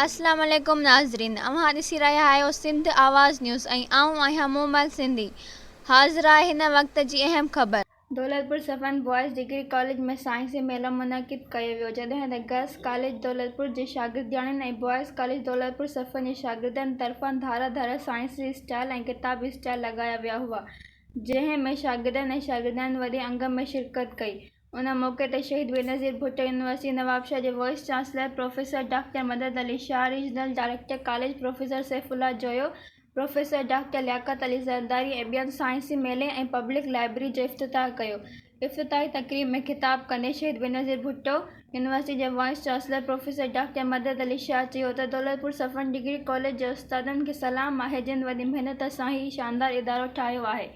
اسلام عليڪم ناظرين اوهان ڏسي رهيا آهيو سنڌ آواز نيوز ۽ آئون آهيان مومل سنڌي حاضر آهي هن وقت جي اهم خبر. دولتپور صفن بوائز ڊگري ڪاليج ۾ سائنسي ميلو منعقد ڪيو ويو جڏهن ته گرلس ڪاليج دولتپور جي شاگردياڻين ۽ بوائز ڪاليج دولتپور صفن جي شاگردن طرفان ڌارا ڌارا سائنسي اسٽال ۽ ڪتابي اسٽال لڳايا ويا هئا جنهن ۾ شاگردن ۽ شاگردياڻين وڏي انگ ۾ شرڪت ڪئي ان موقعي تي شهيد بينظير ڀٽو يونيورسٽي نوابشاهه جي vice chancellor professor doctor Madad Ali Shah, regional director college professor Saifullah Joyo, professor doctor Liaquat Ali Zardari ۽ ٻين سائنسي ميلي ۽ پبلڪ لائبرري جو افتتاح ڪيو. افتتاحي تقريب ۾ خطاب ڪندي شهيد بينظير ڀٽو يونيورسٽي جي vice chancellor professor doctor Madad Ali Shah چيو ته دولتپور صفن ڊگري ڪاليج جي استادن کي سلام آهي جن وڏي محنت سان هي شاندار ادارو ٺاهيو آهي.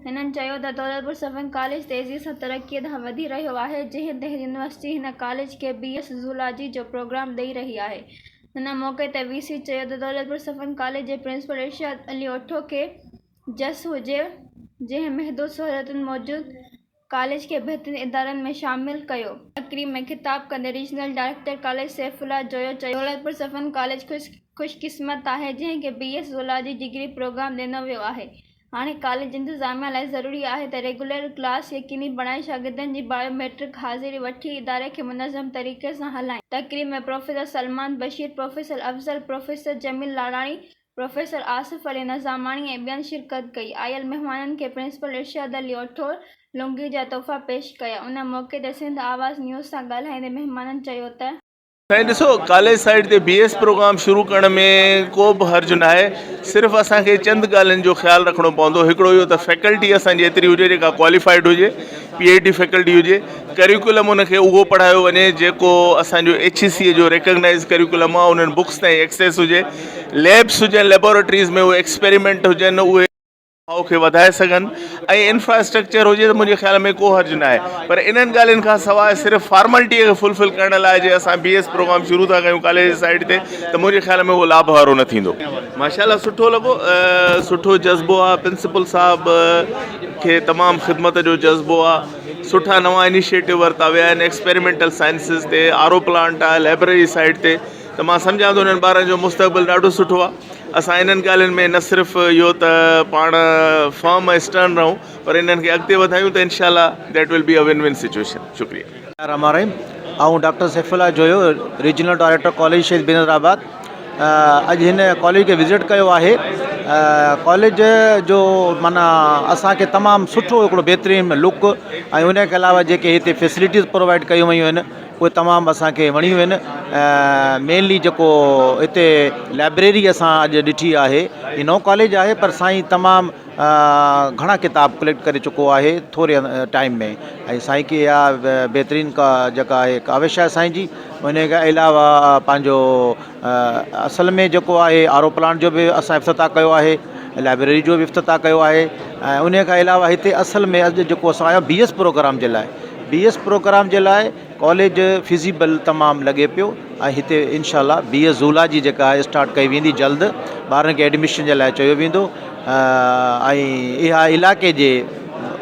هنن چيو ته دولتپور صفن ڪاليج تيزي سان ترقي ڏانهن وڌي رهيو آهي جنهن تحت يونيورسٽي هن ڪاليج کي بي ايس زولاجي جو پروگرام ڏئي رهي آهي. هن موقعي تي وي سي چيو ته دولتپور صفن ڪاليج جي پرنسپل ارشاد علي اوٺو کي جس هجي جنهن محدود سهولتن موجود ڪاليج کي بهترين ادارن ۾ شامل ڪيو. تقريب ۾ خطاب ڪندي regional director college Saifullah Joyo چيو دولتپور صفن ڪاليج خوش قسمت آهي جنهن کي B S zoology degree programme ڏنو ويو آهي هاڻي ڪاليج انتظاميا لاء ضروري آهي ته ريگيولر ڪلاس يقيني بڻائي شاگردن جي بايو ميٽرڪ حاضري وٺي اداري کي منظم طريقي سان هلائين. تقريب ۾ professor Salman Bashir, professor Afzal, professor Jamil Larani, professor Asif Ali Nizamani ۽ ٻين شرڪت ڪئي. آيل مهمانن کي پرنسپل ارشاد علي اوٺور لنگي جا تحفا پيش ڪيا. ان موقعي تي سنڌ آواز نيوز سان ڳالهائيندي مهمانن چيو ته. سائين ڏسو ڪاليج سائيڊ تي بي ايس پروگرام شروع ڪرڻ ۾ ڪو به حرج ناهي صرف اسان کي چند ڳالهين جو خيال رکڻو پوندو هڪڙو اهو ته فيڪلٽي اسان جي ايتري هجي جيڪا ڪواليفائيڊ هجي پي ايڇ ڊي فيڪلٽي هجي ڪريڪولم ان کي اهو پڙهايو وڃي جيڪو اسان جو ايڇ اي سي جو ريڪگنائز ڪريڪولم آهي انهن بڪس تائين ايڪسيس هجي ليبس هجن ليبارٽريز ۾ اهي ايڪسپيريمينٽ هجن اهي ڀاء کي وڌائي سگهن ۽ انفراسٽرڪچر هجي ته منهنجي خيال ۾ ڪو حرج ناهي پر انهن ڳالهين کان سواء صرف فارملٽي کي فلفل ڪرڻ لاء جي اسان بي ايس پروگرام شروع ٿا ڪيون ڪاليج جي سائيڊ تي ته منهنجي خيال ۾ اهو لاڀ وارو نه ٿيندو. ماشاء الله سٺو لڳو سٺو جذبو آ پرنسپل صاحب کي تمام خدمت جو جذبو آ سٺا نوان انيشيٽو ورتا ويا آهن ايڪسپيريمينٽل سائنسز تي آر او پلانٽ آ لائبريري سائيڊ تي ته مان سمجهان ٿو انهن ٻارن جو مستقبل ڏاڍو سٺو آ اسان انهن ڳالهين ۾ نه صرف اهو ته پاڻ فرم ۽ اسٽرن رهون پر انهن کي اڳتي وڌايون ته انشاء الله that will be a win win situation شڪريه. بسم الله الرحمٰن الرحيم آئون doctor Saifullah Joyo regional director college Shaheed Benazirabad اڄ هن ڪاليج کي وزٽ ڪيو آهي ڪاليج جو معنيٰ اسانکي تمام سٺو هڪڙو بهترين لڪ ۽ ان کان علاوه جيڪي هتي فيسلٽيز پرووائڊ ڪيون ويون آهن اهي تمام اسان کي وڻيون آهن مينلي جيڪو هتي لائبريري اسان اڄ ڏٺي آهي هي نئون ڪاليج آهي پر سائين تمام گهڻا ڪتاب ڪليڪٽ ڪري چڪو آهي ٿوري ٽائيم ۾ ۽ سائين کي اها بهترين ڪا جيڪا آهي ڪاوش آهي سائين جي ان کان علاوه پنهنجو اصل ۾ جيڪو آهي آر او پلانٽ جو به اسان افتتاح ڪيو آهي لائبريري جو به افتتاح ڪيو آهي ۽ ان کان علاوه هتي اصل ۾ اڄ جيڪو اسان آيا بي ايس پروگرام جي لاء بي ايس پروگرام جي لاء ڪاليج فزيبل تمام لڳي پيو ۽ هتي انشاء الله بي ايس زولاجي جيڪا آهي اسٽارٽ ڪئي ويندي جلد ٻارن کي ايڊميشن جي لاء چيو ويندو ۽ اها علائقي جي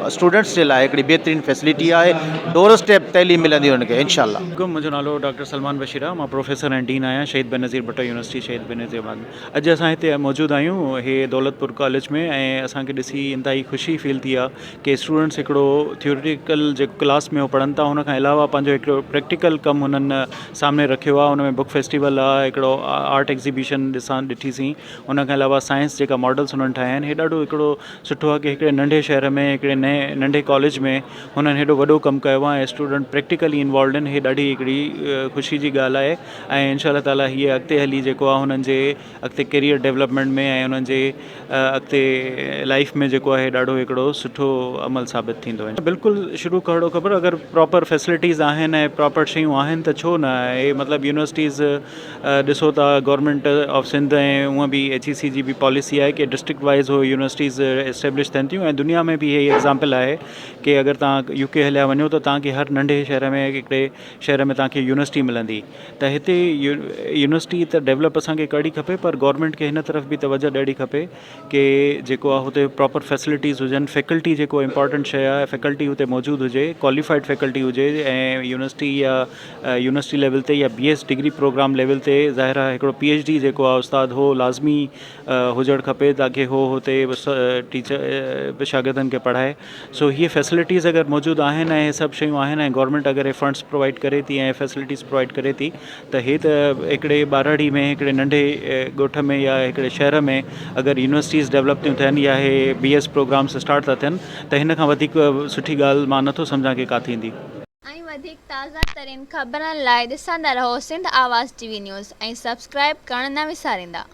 اسٽوڊنٽس جي لاء هڪڙي بهترين فيسلٽي آهي ڊور اسٽيپ تعليم ملندي انهن کي انشاء الله. منهنجو نالو ڊاڪٽر سلمان بشير آهي مان پروفيسر ۽ ڊين آهيان شهيد بينظير ڀٽو يونيورسٽي شهيد بينظير آباد ۾ اڄ اسان هتي موجود آهيون هي دولتپور ڪاليج ۾ ۽ اسان کي ڏسي انتهائي خوشي فيل ٿي آهي ڪي اسٽوڊنٽس هڪڙو ٿيوريٽيڪل جيڪو ڪلاس ۾ هو پڙهن ٿا ان کان علاوه پنهنجو هڪڙو پريڪٽيڪل ڪم هنن سامني رکيو آهي ان ۾ بڪ فيسٽيول آهي هڪڙو آرٽ ايگزيبيشن ڏسان ڏٺيسين ان کان علاوه سائنس جيڪا ماڊلس هنن ٺاهيا آهن هي ڏاڍو هڪڙو سٺو آهي ڪي هڪڙي ننڍي شهر ۾ هڪڙي نئين ننڍي ڪاليج ۾ هنن هيڏو وڏو ڪم ڪيو آهي ۽ اسٽوڊنٽ پريڪٽيڪلي انوالوڊ آهن هي ڏاڍي هڪڙي خوشي جي ڳالهه آهي ۽ انشاء الله تعالي هيء اڳتي هلي جيڪو آهي هنن جي اڳتي ڪيريئر ڊولپمينٽ ۾ ۽ انهن جي اڳتي لائيف ۾ جيڪو آهي ڏاڍو هڪڙو سٺو عمل ثابت ٿيندو. بلڪل شروع ڪرڻو خبر اگر پراپر فيسلٽيز آهن ۽ پراپر شيون آهن ته ڇو نه اهي مطلب يونيورسٽيز ڏسو ٿا گورنمينٽ آف سنڌ ۽ هونء به ايڇ اي سي جي به پاليسي آهي ڪي ڊسٽرڪٽ وائز هو يونيورسٽيز اسٽيبلش ٿين ٿيون ۽ دنيا ۾ به اهي ايگزامپل. ايگزامپل آهي ڪي اگر توهان يو ڪي هليا وڃو ته توهان کي هر ننڍي شهر ۾ هڪڙي شهر ۾ توهان کي يونيورسٽي ملندي ته هتي يونيورسٽي ته ڊيولپ اسان کي ڪرڻي کپي پر گورنمينٽ کي هن طرف به توجه ڏيڻي کپي ڪي جيڪو آهي هتي پراپر فيسلٽيز هجن فيڪلٽي جيڪو امپارٽنٽ شيء آهي فيڪلٽي هتي موجود هجي ڪواليفائيڊ فيڪلٽي هجي ۽ يونيورسٽي يا يونيورسٽي ليول تي يا B S degree programme level تي ظاهر آهي هڪڙو پي ايڇ ڊي جيڪو آهي استاد هو لازمي هجڻ کپي تاڪي هو هتي ٽيچر شاگردن کي پڙهائي سو هي فيسلٽيز اگر موجود آهن ۽ سڀ شيون آهن ۽ گورنمينٽ اگر هي فنڊس پرووائيڊ ڪري ٿي ۽ فيسلٽيز پرووائيڊ ڪري ٿي ته هي ته هڪڙي ٻهراڙي ۾ هڪڙي ننڍي ڳوٺ ۾ يا هڪڙي شهر ۾ اگر يونيورسٽيز ڊيولپ ٿيون ٿين يا هي بي ايس پروگرامس اسٽارٽ ٿا ٿين ته هن کان وڌيڪ سٺي ڳالهه مان نٿو سمجهان ڪي ڪا ٿيندي. ۽ وڌيڪ تازه ترين خبرن لاء ڏسندا رهو Sindh Awaz T V news ۽ subscribe ڪرڻ نه وساريندا.